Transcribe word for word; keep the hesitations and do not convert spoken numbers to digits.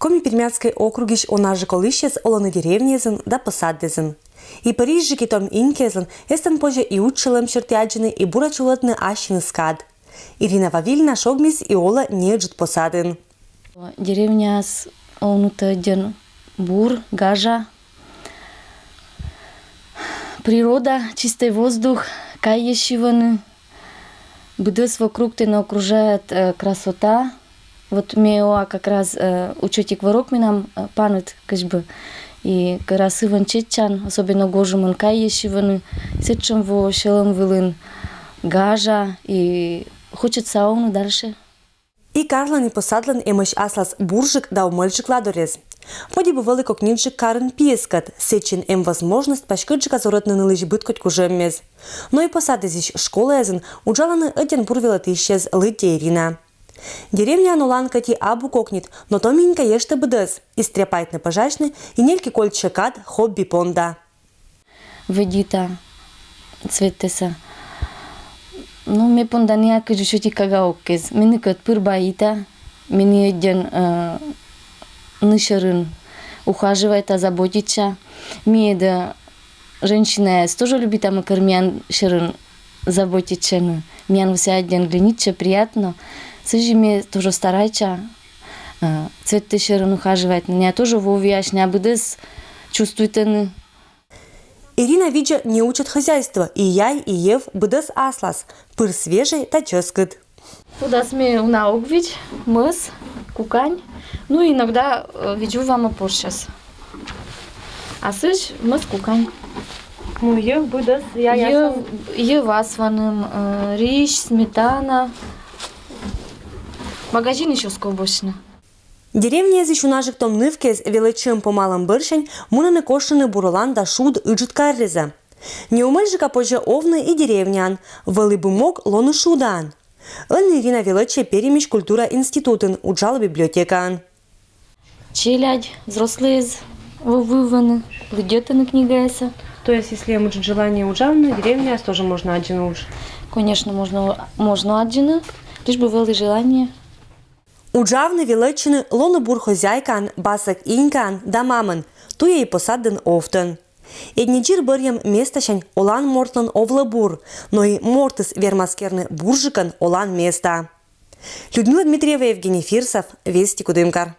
Коми-Пермяцкӧй округысь унажык олысьӧс олӧны деревняэзын да посадъясын. И пӧрйысьжык и том инькӧйӧзлӧн эстӧн позьӧ и уджсьӧлӧм серти аддзыны, и бура чулӧдны ассьыныс кад. Ирина Вавильна шогмис и олӧ неыджыд посадын. Деревняас овнытӧ ӧддьӧн бур, гажа. Природа, чистый воздух, кайӧ сьывны. Быдӧс вокруг тэнӧ окружает, э, красота. Вот ме оа как раз, э, учётик вӧрок менам, э, паныд кӧть бы. И кӧра сы вӧн чеччан, особенно гожӧмын, кайӧ сьывны, сэтшӧм во сьӧлӧм вылын, гажа, и хочется овны дальше. И карлӧн, и посадлӧн эмӧсь аслас бурджык да умӧльджык ладорез. Поди бы вӧлі кокниджык карын пиыскӧд, сэтчин эм возможность паськыдджыка зорӧтны нылысь быд кодь кужӧммес. Но и посадэзысь школаэзын уджалӧны ӧддьӧн бур велӧтысьӧс, лыддьӧ Ирина. Деревняын олан кӧть и абу кокнид, но том инькӧ эштӧ быдӧс: и стряпайтны, пӧжасьны, и нелькӧ кольччӧ кад хобби понда. Вӧдита цветтӧсӧ. Ну, ме понданыа кыдз учётик кага ог кез. Меныкӧд пыр баита, мені ӧддьӧн, э, ны сьӧрын ухаживайта, заботитча. Миӧдӧ, женщинаӧс, тоже любитам, кор миян сьӧрын заботитчӧны. Миян вӧсна ӧддьӧн гленитчӧ, приятно. Сідзи ме тоже старайтча, э, цветтӧ сьӧрын ухаживайтны. Ная тоже вӧвлӧны, ная быдӧс чувствуйтӧны. Ирина видзӧ неучӧт хозяйство: и яй, и йӧв, быдӧс аслас, пыр свежӧй да чӧскыд. Удас ме уна ог видз, мӧс, кукань. Ну, иногда, э, видзӧ вӧлӧма порсьӧс. А сідз мӧс, кукань. Ну, йӧв, быдӧс, яй, йӧв, йӧв асланым, э, рис, сметана. Магазинысь оз ков босьтны. Деревняэзысь унажык том нывкӧйӧс велӧдчӧм помалӧм бӧрсянь мунӧны кошкыны бур олан да шуд ыджыд каррезӧ. Неумӧльджыка позьӧ овны и деревняын, вӧлі бы мог лоны шудаӧн. Ӧні Ирина велӧдчӧ Пермысь культура институтын, уджалӧ библиотекаын. Челядь, взрослӧйӧс вӧвлӧны, лыддьӧны книгаӧс. То есть, если эм ыджыд желание уджавны, деревняас тоже можно аддзыны удж? Конечно, можно, можно аддзыны, лишь бы вӧлі желание. Уджавны, велӧдчыны, лоны бур хозяйкаӧн, басӧк инькаӧн да мамӧн — туйӧ и посадын овтӧн. Ӧд нин дзир бӧрйӧм местасянь олан мортлӧн овлӧ бур, но и мортыс вермас керны бурджыкӧн олан места. Людмила Дмитриева, Евгений Фирсов, «Вести», Кудымкар.